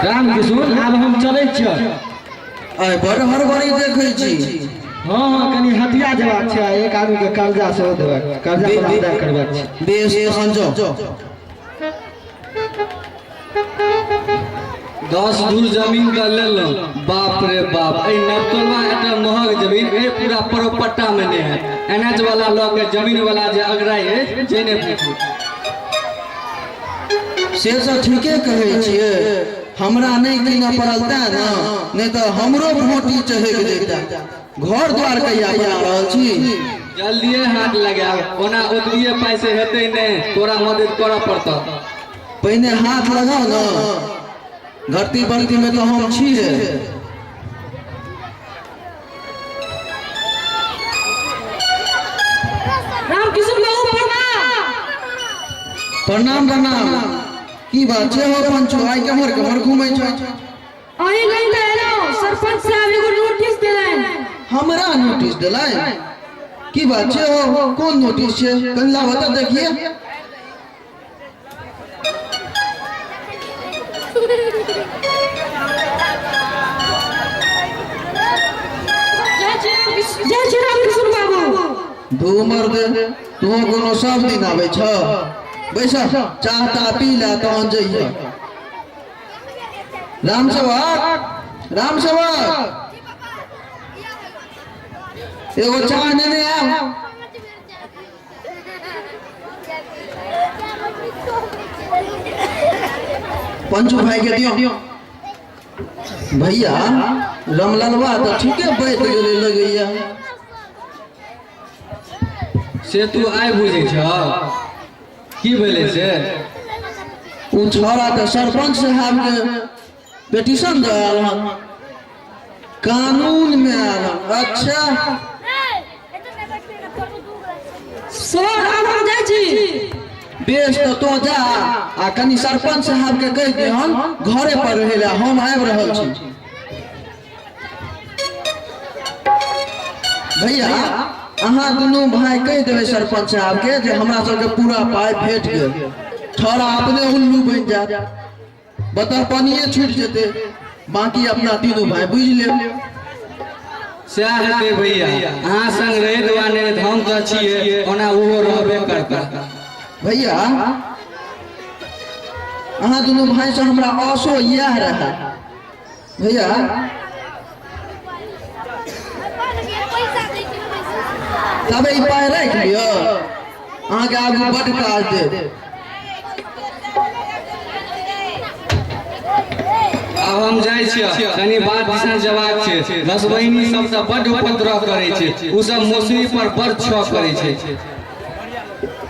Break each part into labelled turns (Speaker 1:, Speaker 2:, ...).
Speaker 1: राम किशुन, आब हम चलै छियै।
Speaker 2: आइ बड़ हड़बड़ी देखै छी।
Speaker 1: हँ हँ, कनि हटिया जेबाक छै आ एक आदमी के कर्जा सेहो देबाक, कर्जा पर अदा करबाक छै।
Speaker 2: बेस, तहन जाउ।
Speaker 3: 10 धूर जमीन तऽ लेलहुँ। बाप रे बाप, एहि नवटोलवा एते महग जमीन एहि पूरा परोपट्टा में नहि है। एनएच वाला लऽ के जमीन वाला जे अगराइ अछि जे नहि पूछू।
Speaker 2: से तऽ ठीके कहै छियै, हमरा नहि कीनऽ पड़ल तें ने, नहि तऽ हमरो भोटी चहकि जैता। घर द्वार कहिया बना रहल छी?
Speaker 3: जल्दिए हाथ लगायब, ओना ओतबिए पाइ से हेतै नहि, तोरा मदद करऽ पड़तऽ।
Speaker 2: पहिने हाथ लगाउ ने, घरती बढ़ती में तऽ हम छी रे।
Speaker 4: रामकिशन बाबू, प्रणाम।
Speaker 2: प्रणाम प्रणाम। की बात छै हो पंचू, आइ केम्हर केम्हर घूमै छौ?
Speaker 4: अहीं लग तऽ एलहुँ, सरपंच साहब एगो नोटिस देलनि।
Speaker 2: हमरा नोटिस देलनि? की बात छै हो, कोन नोटिस छै? कनि लाबऽ तऽ देखिए।
Speaker 4: जय श्री राम किशोर बाबू।
Speaker 2: धू मर्द, तू कोनो सब दिन आबै छ? बैस, चाह ताह पी ले तहन जइह। राम सेवक, राम सेवक, एगो चाह नेने आब। पंचू भाई के दियो। भैया, रमललवा तऽ ठीके बैठ गेलै लगैया।
Speaker 3: से तू आइ बुझै छ? की भेलै से?
Speaker 2: ओ छौड़ा तऽ सरपंच साहब के पिटीशन दऽ आयल हन, कानून में आयल हन। अच्छा
Speaker 4: सर, आब हम जाइ छी।
Speaker 2: बेस, तऽ तों जा आ कनि सरपंच साहब के कहि दिहन घरे पर रहै लए, हम आबि रहल छी। भैया, अहाँ दुनू भाय कहि देबै सरपंच साहब के जे हमरा सबके पूरा पाइ भेट गेल। छौड़ा अपने उल्लू बनि जायत, बता पानिए छूटि जेतै, बाकी अपना तीनू भाय बुझि लेब।
Speaker 3: सएह हेतै भैया, अहाँ संग रहैत वा नहि रहैत, हम तऽ छियै, ओना ओहो रहबे करता।
Speaker 2: भैया, अहाँ दुनू भाय से हमरा आशो इएह रहए भैया। तब ई पाइ राखि लिअ, अहाँके आगू बड्ड काज देत।
Speaker 3: आब हम जाइ छियै, कनि बात दिसन जवाब छै। रसबहिनी सब तऽ बड्ड उपद्रव करै छै, ओ सब मौसमी पर बड़ छह करै छै।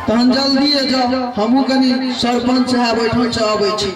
Speaker 2: तहन जल्दिए जाउ, हमहूँ कनि सरपंच साहेब ओहिठाम से अबै छी।